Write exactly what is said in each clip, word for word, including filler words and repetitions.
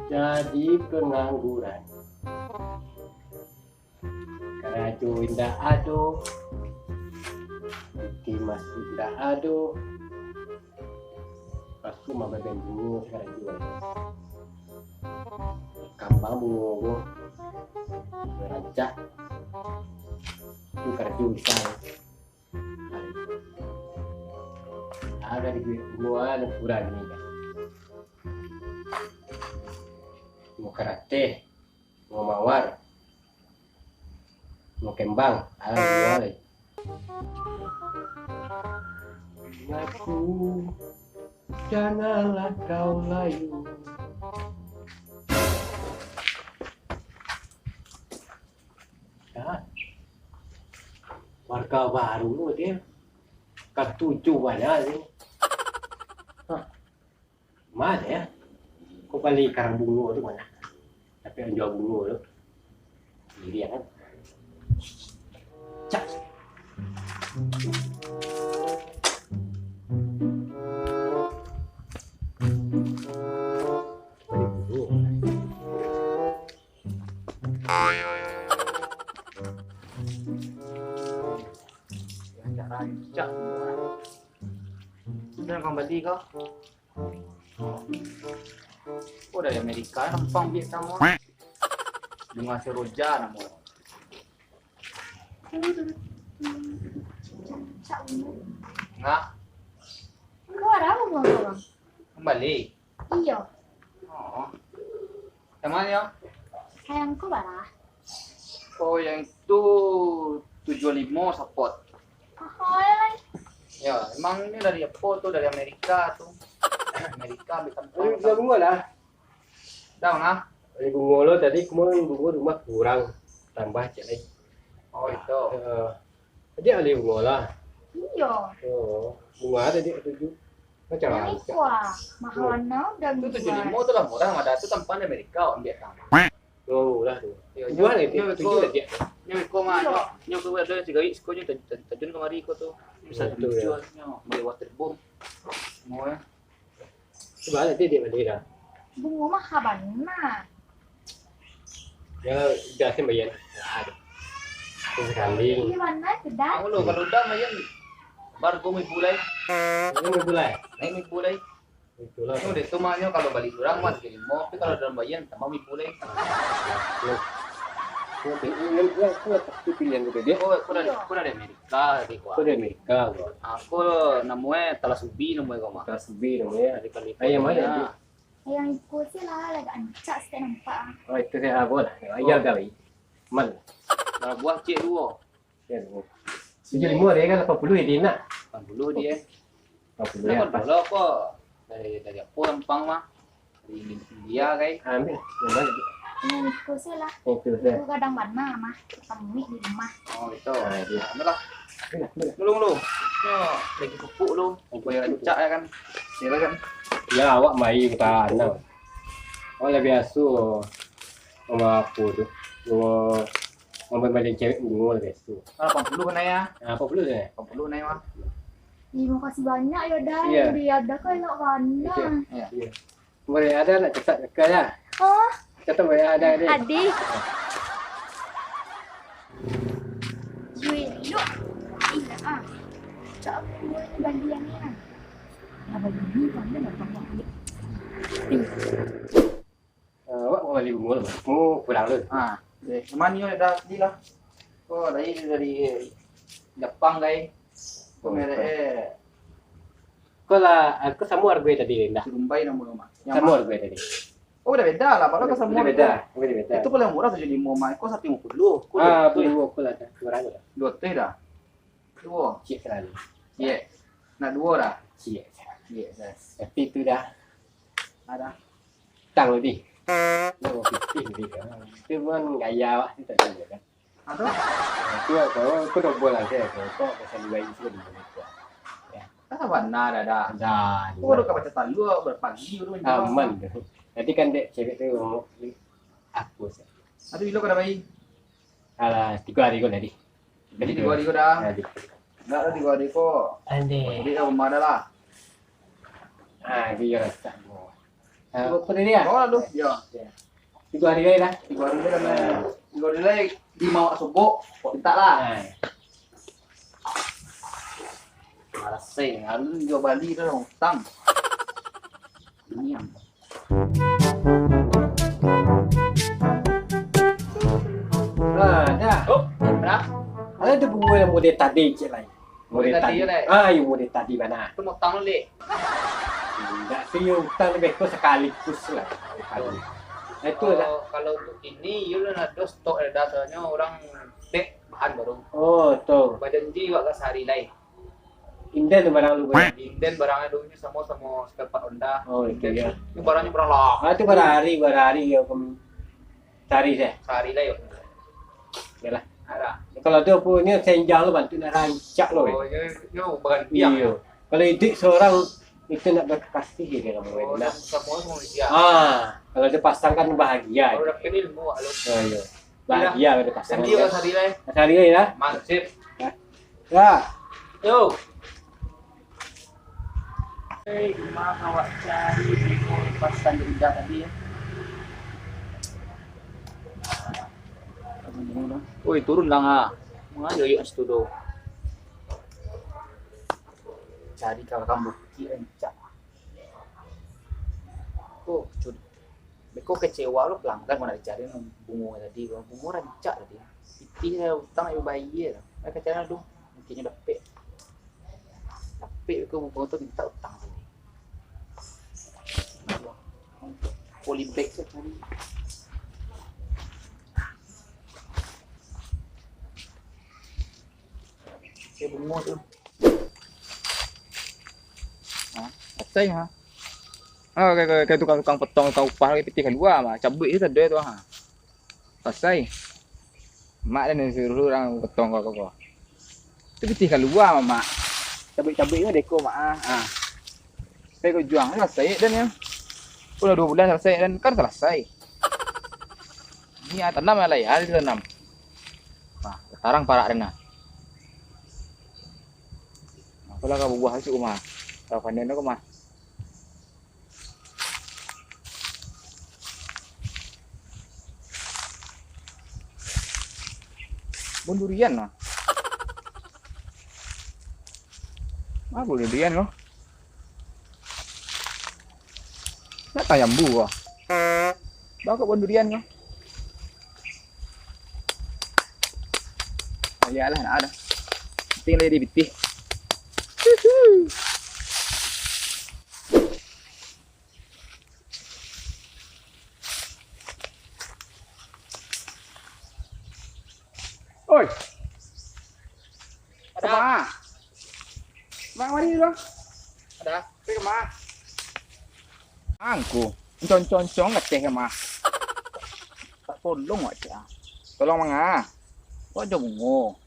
Jadi pengangguran. Karajo indak ado, piti masuak indak ado, pasu mah badan bungo karajo ado. Kambang bungo ko, rancak, tu karajo bisa. Ada di bungo, ada kurang ni kan. Bungo karateh. Bungo mawar, bungo kembang, alah, bungo lai. Aku, janganlah kau layu. Ya. Warga baru tu dia. Katuju banyak ni. Hah. Mana ya? Kau bali karang bungo tu mana? Tapi yang jual bungo tu. Ini dia kan. Cak. Bali bungo. Yang cak rancak. Sudah kau bali kau? Oh, dari Amerika, nampang biak samo. Bunga seroja namo. Ngah. Engkau ada apa bunga kau, Bang? Kembali. Iyo. Oh. Yang mana, yo? Sayang kau bara? Oh, yang itu tujuh limo sapot. Mahal, lai. Ya, emang ini dari apa tu? Dari Amerika tu. Amerika ambil tempat. Ini bunga lah. Dah, nah. Ini bunga lo tadi, kemarin bunga rumah kurang, tambah cek lai. Oh, itu. Eh, jadi alih bunga lah. Iyo. Oh, bunga tadi tujuh. Macam Yang mana? Iko ah, mahal Hmm. Nah, udah Itu tujuh limo tu lah murah, ada tu tampan di Amerika, ambil kan. Oh, murah tu. Yo, Buah nyo, lah itu, nyo tujuh iko, lah dia. Nyo iko mah, Iyo. Nyo, nyo iko ada tiga iko nyo taj-, taj-, tajun kemari iko tu. Bisa Betul, tujuh ya. Nyo, beli water bomb. Mau ya. Coba lah dia, dia balik dah. Bungo mah ha bana. Ya, dah kan bayar. Ada. Sekali. Di mana tu dah? Kamu lo, kalau dah bayar, baru kau ibu lai. Ini ibu lai. Naik ibu lai. Itulah. Nyo, dek tu mah nyo kalau bali urang mah tigo limo, tapi kalau dalam bayan tambah mibu lai. Yo. Yo, tapi ingat lah, aku lah pasti pilihan tu dia. Oh, aku dari, Iyo. Aku dari Amerika tadi, Kak. Aku dari Amerika, Kak. Aku namonyo Talas Ubi namonyo, Kak, mah. Talas Ubi namonyo. Dari California. Ayam mana tu? Yang iko se lah, agak ancak sikit nampak ah. Oh, itu se lah, boleh. Ayam Oh. Kali. Mal. Bara buah cek duo. Tujuh limo dia kan, lapan puluh dia nak. Lapan puluh dia. Lapan puluh Nah, dia lapan pas. Puluh apa? Dari, dari apa Lampang mah? Dari India, kai? Ah, ambil. Yang mana? Yang itu se lah. Yang itu se. Itu gadang bana mah. Kami di rumah. Oh, itu. Ah, iya. Nah, ambil lah. Ambil lah, ambil lah. Dulu, dulu. Yo, lagi pupuk dulu. Lagi Supaya pupuk. Rancak ya kan. Ya kan? Ya, awak mai ka tanah. Awak lah biasa. Sama apa tu? Sama Mambai-mambai cewek bungo lah biaso. Ah, lapan puluah nai ah. Ah, lapan puluah nai? Lapan puluah nai mah. Ih, makasih banyak yo, Da. Iyo. Yang diadakan elok bana. Iyo. Iyo. Iyo. Boleh ada nak catat dekat ya? Oh. Catat boleh ada ni. Adi. Duit lu. Ih, ah. Cak aku ni balian ni ah. Abang ni pandai nak tambah duit. Ih. Ah, awak mau bali bungo lah. Bungo kurang tu. Ah, deh. Mano nyo dah bali lah. Ko dari, dari Japang, gai. Ko Oh, merek betul. Eh. Ko lah, ah, ko samo hargo tadi, Linda. Surumbai namo rumah. Samo hargo tadi. Oh, beda-beda lah. Kalau ko samo beda. Beda-beda. Itu paling murah tujuh limo mah. Ko satu limo puluh. Ko Ah, tu. Bungo ko lah dah. Kurang dah. Dua teh dah. Duo. Ciek terlalu. Ciek. Nak duo dah? Ciek. Ciek, dah. Tapi tu dah. Ada. Tang lebih. Nak mau pipih lebih kan. Itu pun gaya awak tu tak tahu kan. Apa? Itu apa? Aku dah buat lah saya. Kau pasal dua inci lebih banyak tu. Ya. Ah, bana dah, dah. Dah. Aku baru ka baca talu, baru pagi baru menjual. Aman tu. Nanti kan dek cewek tu ngomong, "Aku sih." Aduh, ilo kada baik. Alah, tiga hari kau tadi. Jadi tiga hari kau dah. Jadi. Enggak ada tiga hari kau. Ande. Jadi dah rumah dah lah. Ah, dia rasa. Ah, tigo hari lai, ah? Yo. Tigo hari lai lah. Tigo hari lai lah. Tigo hari lai, di mawak sobok, kok mintak lah. Ah. Marasai, alun juo bali tu, utang. Ini yang. Ah, dah. Oh, dah. Ada tu bungo yang model tadi, cik lai. Model tadi, lai. Ah, yang model tadi mana? Tu utang lu, Lik. Indak tu, yo utang lebih ko sakaligus lah. Betul. Nah, itu lah. Kalau, kalau untuk ini, yo lah nak dos stok lah, dah, soalnyo urang pek bahan baru. Oh, tu. Bajanji wak ka sahari lai. Inden tu barang lu, kan? Inden barang lu nyo samo-samo spare part Honda. Oh, itu. Inden yo. Itu barangnyo barang lah. Ah, tu barari, barari yo, kem-, sahari deh. Sahari lai yo. Yalah. Alah. Kalau tu punyo senjang lu bantu nak rancak lu, eh. Oh, yo, yo, baranti. Iyo. Kalau iduik seorang itu nak berkasih dia kamu, oh, nak. Samo-samo dia. Ah, kalau dia pasang kan bahagia. Kalau dapet ilmu, alun. Oh, iyo. Bahagia kalau dia pasang. Jadi, dia. Sahari lai. Sahari lai lah. Mantap. Ya. Ya. Yo. Hei, rumah awak cari bungo pasan di Indah tadi, ya. Oi, turun lah, ha. Mangayo yuk situ do. Cari kakak bukti rancak. Oh, curi. Beko kecewa lo pelanggan, mana dicari bungo tadi, bungo rancak tadi. Pitih lah utang ayo bayia lah. Nah, kacau lah tu, mungkinnyo dapek. Dapek beko bungo tu minta utang tadi. Polybag tu tadi. Oke, bungo tu. Ha, patai ha. Ah, kayak, kayak, kayak tukang-tukang potong, tukang upah, kayak pitih kalua mah. Cabuik je tadi tu ha. Pasai. Mak dan suruh orang potong kau, kau, kau. Tu pitih kalua mah, Mak. Cabuik-cabuik ni deko, Mak ah. Ah. Sampai kau juang, selesai dan ya. Udah dua bulan selesai dan kan selesai. Ni ah, tanam lah ya, ditanam. Nah, tarang parak dan nah. Apalah kau buah masuk rumah. Kau panen aku mah. Bon durian lah. Apo durian ko? Nak tayambu ko. Bakok bon durian ko. Oh, iyalah, nak ada. Penting lah jadi pitih. Oi. Ada. Kama? Mak mari dulu. Ada. Pai kama? Angku, encong-encong ngateh kama. Tak tolong wak cak. Tolong manga. Wak jo bungo.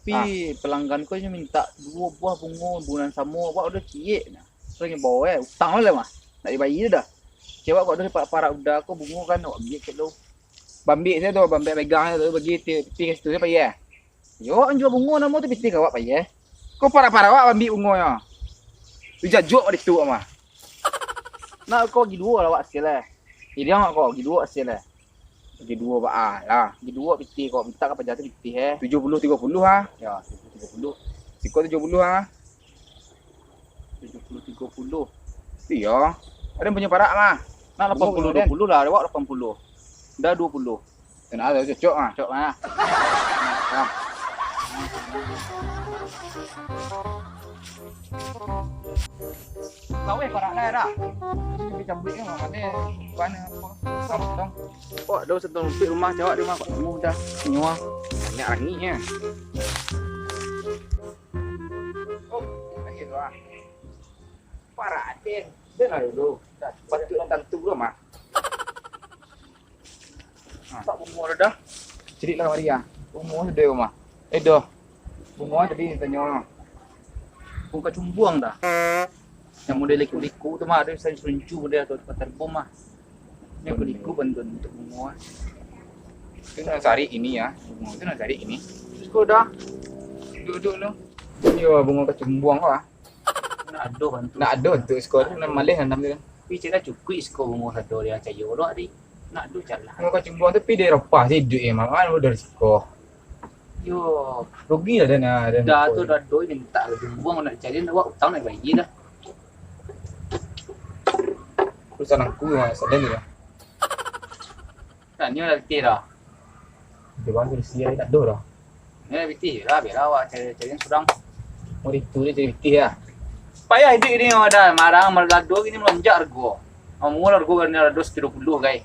Tapi pelanggan ko nyo mintak duo buah bungo, bungo nan samo, awak udah ciek nah. Terus nyo bawa, eh, utang lah mah. Nak dibayia dah. Cewek awak udah parak-parak udah ko bungo kan, awak ambiak kek lo. Bambik sajo tu, bambik pegang sajo tu, bagi ti-, pitih ka situ sajo payah. Yo, awak jua bungo namo tu pitih ka awak payah. Ko parak-parak awak bambik bungonyo. Tu jajuak awak ditu mah. Nak ko bagi duo lah awak hasil eh. Jadi awak ko bagi duo hasil eh. Bagi duo baa lah. Bagi duo pitih, kok mintak ka paja tu pitih eh. Tujuh puluh tigo puluh ah. Yo, tujuh puluh tigo puluh. Siko tujuh puluh ah. Tujuh puluh tigo puluh. Iyo. Ado punyo parak mah. Nak lapan puluh duo puluh lah, awak lapan puluh. Dah duo puluh. Tenang, cocok ah. Cocok ah. Ah. Laweh parak lah dah. Jadi cabuik ni, maknyo, bukan apa, potong. Kok ada satu rumpik rumah cawak di rumah, kok temu dah. Nyawa. Banyak angin ya. Oh, lagi tu ah. Parak Aden. Dengar dulu. Patut tantu dulu mah. Ha. Tak bungo dah. Celik lah mari ah. Bungo sudah rumah. Eh doh. Bungo tadi tanyo. Bungo kacumbuang dah. Yang model liku-liku tu mah, ado sains runcu model tu, tempat terbom mah. Yang liku-liku bantuan untuk bungo ah. Itu nak cari ini ya. Bungo itu nak cari ini. Terus kau dah. Duduk-duduk tu. Iyo bungo kacumbuang kau ah. Nak ado bantu. Nak ado bantu sekolah tu, nak maleh nanam tu kan. Tapi cek lah cukuik siko bungo sado dia cayo lo, Dik. Nak duit cak lah. Mau kacumbuang tapi di Eropa sih duit, eh, mak, kan udah risiko. Yo. Rugi lah dia, nah, dia. Dah tu dah doi minta lah jumbuang nak cari, nak buat utang nak bayar dah. Urusan aku, Mas, ada ni lah. Tanyo lah pitih dah. Dia bang tu sia tak ada dah. Ya, pitih lah, biarlah awak cari-cari yang surang. Oh, itu dia cari pitih ya. Payah hidup ini, dah marang, marang lado gini melonjak harga. Amun harga kan lado sepuluh puluh, guys.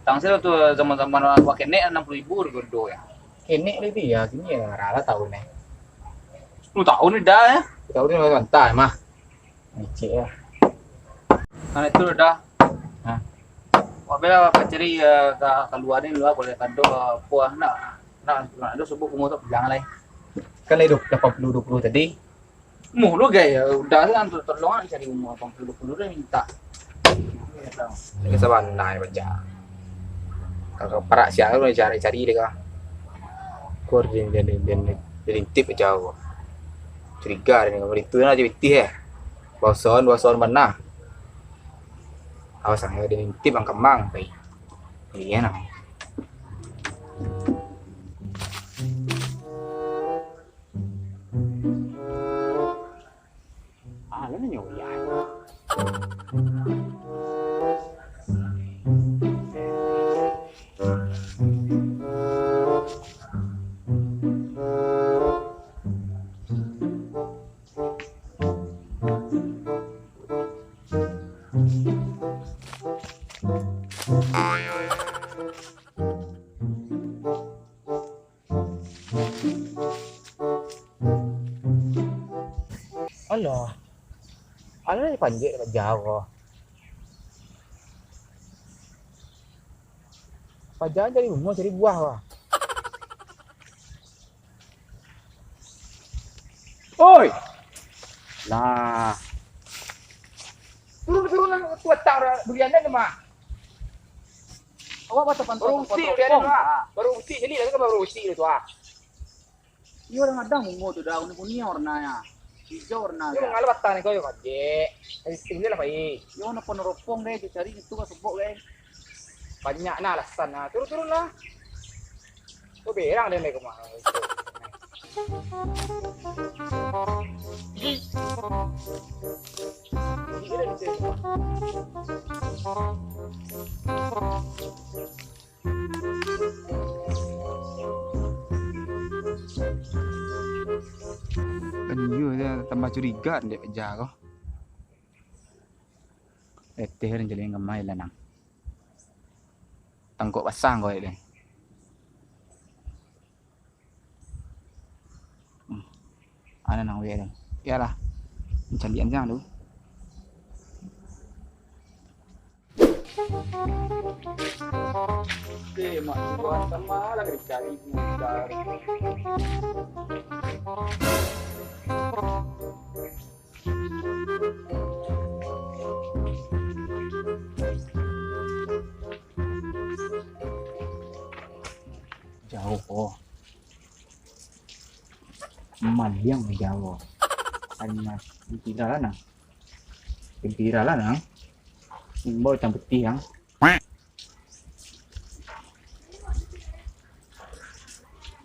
Tang sih tu zaman-zaman awak kenek enam puluh ribu harga lado ya. Kenek lebih ya, kini ya rara tahun ni. Sepuluh tahun ni dah ya. Tahun ni masih mantap mah. Licik lah. Nah, itu dah. Hah? Wak bela apa cari, eh, ka, kaluar ni luar, boleh kado apa nak, nak, nak ada subuh bungo tu bilang lai. Kan lai dua puluh, lapan puluh dua puluh tadi. Mulu gaya, udah lah tu tolong lah cari bungo lapan puluh dua puluh dah minta. Ini sabanai baca. Kalau parak siang tu cari-cari dia kah. Kor dia, dia, dia, dia, dia lintip aja aku. Curiga dia ni, kalau itu lah dia pitih eh. Boson, boson bana. Awas ang, dia intip ang kemang, pai. Iya nah. Ah, lah nyo, ya. Alah. Alah, panjek dak jauh. Paja cari bungo, cari buah, wah. Oi! Nah. Turun, turun lah, tu atak durian dah, Mak. Awak patah-patah. Baru usik durian tu, ah. Baru usik, jadi lah, kan baru usik tu, ah. Iyo, kadang-kadang bungo tu dah, kuning-kuning warnanya. Hijau warna. Yo, mangalo batang ni kau, yo, kajek. Ai, sini lah, pai. Yo, nak pun ropong, guys, tu cari itu kan sebok, guys. Banyak nah alasan nah. Turun-turun lah. Kau berang dia naik rumah. Kan iyo, dia tambah curiga dek paja ko. Leteh rinjaling kemai lanang. Tangkok basang ko dek. Hmm. Ana nang wek tu. Iyalah. Caliak anjang tu. Oke, mak tuan sama lah dicari muda. Jauh ko. Maliang jauh. Hanya gembira lah nah. Gembira lah nah. Imbau hitam putih yang.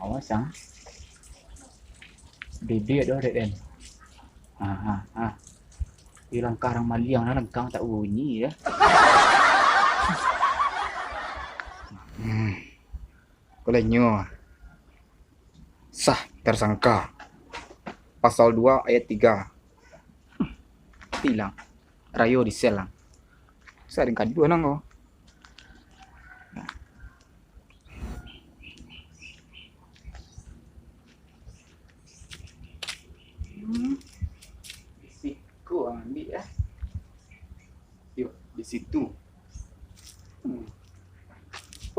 Awas ang. Dede ado dek den. Ha ha ha. Di langkah urang maliang lah lengkang tak bunyi ya. Hmm. Kalau nyo sah tersangka. Pasal dua ayat tiga. Tilang. Rayo di sel lang. Sa den kaduah nang ko. Hmm. Risiko ambiak eh. Yo, di situ. Hmm.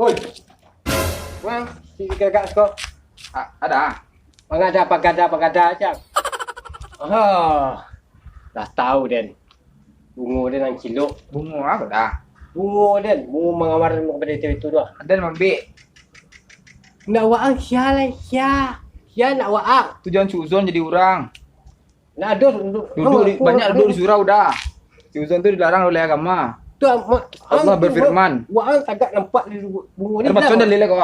Oi. Wah, si gagak ko. A-, ada. Pangada, pangada, pangada aja. Oh, dah tahu den. Bungo den nan cilok. Bungo apa dah? Bungo den, bungo mawar kepada itu, itu dah. Ada mambik. Nak waang sia lah, sia. Sia nak waang. Tu jangan suzon jadi orang. Nak ada duduk. Duduk di, banyak duduk di surau dah. Suuzon tu dilarang oleh agama. Tu, ma-, Allah ang tu, berfirman. Wa, wa ang tagak nampak di bungo ni. Ada macam dalil ko.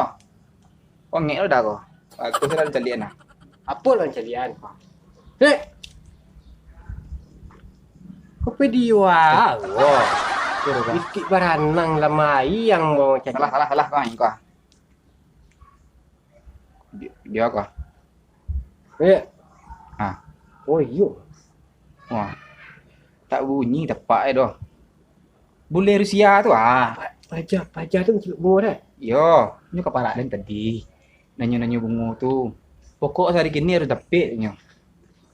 Ko ngek lo dah ko. Aku sudah caliak nah. Apo lah caliakan ko? Hek. Ko video ah. Wah. Bikik baranang lah mai ang mau caliak. Salah, salah, salah ko ang ko. Di-, dia ko. Eh. Ha. Oh, iyo. Wah. Tak bunyi tapak eh doh. Bule Rusia tu ah. Pa-, paja, paja tu mancilok bungo dah. Yo, nyo ka parak den tadi. Nanyo-nanyo bungo tu. Pokok sahari kini harus dapek nyo.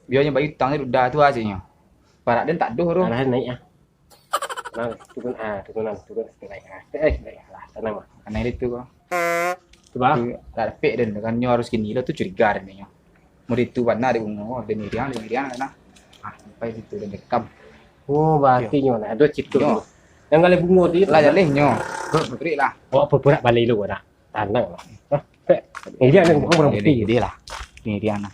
Biar nyo bayar utang duda tu ah, caknyo. Parak den tak doh tu. Arahan naik ah. Nah, turun ah, turun ah, turun. Naik ah. Eh, naik lah, tanang lah. Kanai itu ko. Cuba. Tu, tak dapek den kan, nyo harus kini lo tu curiga den nyo. Murid tu bana di bungo, den iriang, den iriang nah. Ah, sampai situ den rekam. Oh, berarti nyo nah, ado situ. Nyo. Yang galeh bungo tu. Lah, jaleh nyo. Beri lah. Awak pura-pura balai lu dah. Tanang lah. Hah? Pek. Iriang den bungo barang putih. Iriang lah. Den iriang nah.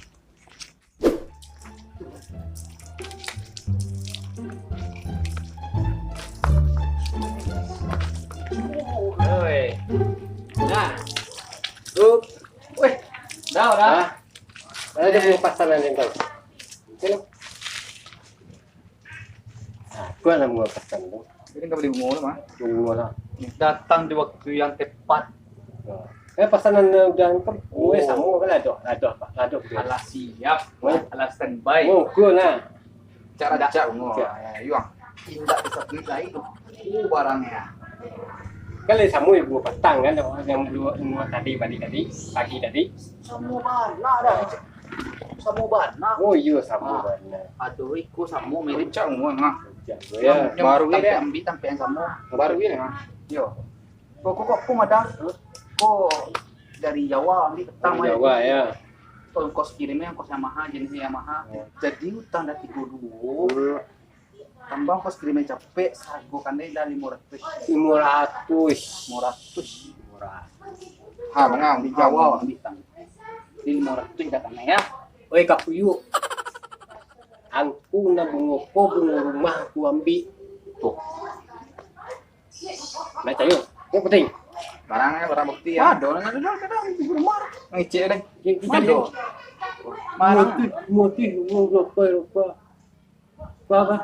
Oi. Nah. Up. Weh. Dah, dah. Hah? Ada bungo pasanan ni, Bang. Sini. Nah, tu lah bungo pasan tu. Jadi kau beli bungo tu mah. Bungo lah. Datang di waktu yang tepat. Nah. Eh, pasanan udah lengkap. Oh. Bungo samo kan, ado, ado apa? Ado. Alah siap. Oh. Alah standby. Oh, cool lah. Cak rancak bungo. Cak. Ya, yuang. Indak bisa beli lain tu. Oh, barangnya. Kan lah samo bungo patang kan, yang bungo, bungo tadi, pagi tadi, pagi tadi. Samo bana dah. Samo bana. Oh, iyo, samo bana. Aduh, iko samo mirip. Rancak bungo, ha. Rancak bungo, ya. Baru ni tampek, ambil tampek yang samo. Baru ni, ha. Yo. Ko, ko, ko, ko, madang. Ko dari Jawa, ambil petang. Dari Jawa, ya. Ko, ongkos kirimnya, ongkos Yamaha, jenisnya Yamaha. Ya. Jadi, utang dah tigo duo. Hmm. Tambah ongkos kirimnya capek, sago kandai dah limo ratuih. Limo ratuih. Limo ratuih. Limo ratuih. Ha, mangang, di Jawa, ambil tang. Di limo ratuih dah kandai, ya. Oi, Kak Puyuh. Angku nan bungo ko, bungo rumah aku ambil. Tuh. Nak cayo. Kok penting? Barang, eh, barang bukti, ya. Ado, ado, ado, ado, di rumah. Ngecek deh. Ado. Barang. Motif, motif, motif, rupa, rupa. Apa, apa?